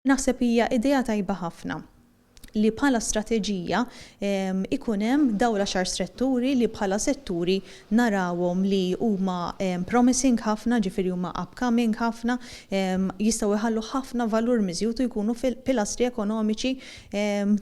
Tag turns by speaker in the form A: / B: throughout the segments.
A: Naħseb hija idea tajba ħafna li bħala strateġija ikun hemm dawn l-għaxar setturi li bħala setturi narawhom li huma promising ħafna, ġifieri huma upcoming ħafna, jistgħu jħallu ħafna valur miżjud u jkunu pilastri ekonomiċi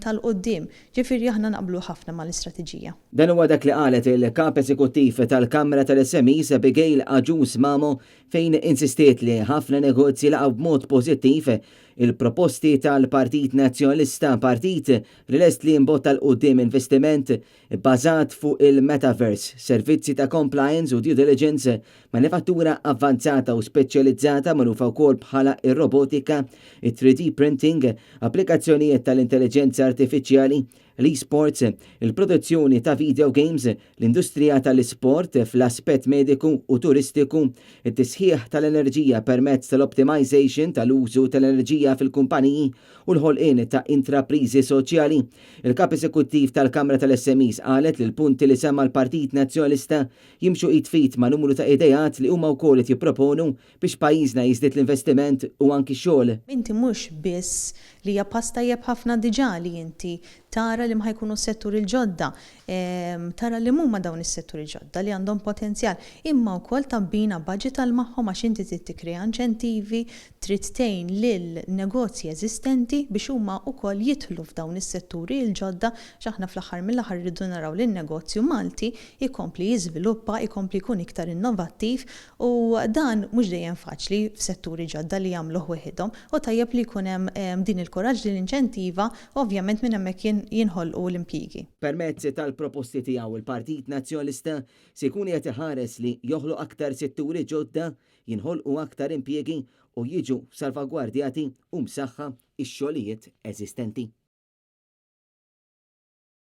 A: tal-quddiem. Ġifieri aħna naqblu ħafna mal-istrateġija.
B: Dan huwa dak li qalet il-Kap Eżekuttiv tal-Kamra tal-SMEs Abigail Agius Mamo fejn insistiet li ħafna negozji laqgħu b'mod pożittiv il-proposti tal-Partit Nazzjonalista, partit li lest li jimbotta 'l quddiem investiment bbażat fuq il-metaverse, servizzi ta' compliance u due diligence, manifattura avvanzata u speċjalizzata magħrufa wkoll bħala r-robotika, it-3D printing, applikazzjonijiet tal-intelliġenza artifiċjali, l-esports, il-produzzjoni ta' video games, l-industrija tal-isport fl-aspett mediku u turistiku, it-tisħiħ tal-enerġija permezz tal-optimization tal-użu tal-enerġija fil-kumpaniji u l-ħolqien ta' intrapriżi soċjali. Il-Kap Eżekuttiv tal-Kamra tal-SMEs qalet li l-punti li semma l-Partit Nazzjonalista jimxu id f'id ma' numru ta' ideat li huma wkoll qed jipproponu biex pajjiżna jiżdied l-investiment u anki x-xogħol.
A: Inti mhux biss li hija pass tajjeb ħafna diġà li inti tara li ħa jkunu s-setturi l-ġodda, tara li huma dawn is-setturi ġodda li għandhom potenzjal, imma wkoll tabbina budget għal magħhom għax inti trid tikkrea inċentivi, trid tgħin lil negozji eżistenti biex huma wkoll jidħlu f'dawn is-setturi l-ġodda x'aħna fl-aħħar mill-aħħar rridu naraw li n-negozju Malti jkompli jiżviluppa, jkompli jkun iktar innovattiv u dan mhux dejjem faċli f'setturi ġodda li jagħmluh weħidhom u tajjeb li jkun hemm din il-kuraġġ, din l-inċentiva, ovvjament minn hemmhekk jinħolqu l-impjiegi.
B: Permezz tal-proposti tiegħu il-Partit Nazzjonalista se jkun qed iħares li joħloq aktar setturi ġodda, jinħolqu aktar impjiegi u jiġu salvagwardjati u msaħħa ix-xogħlijiet eżistenti.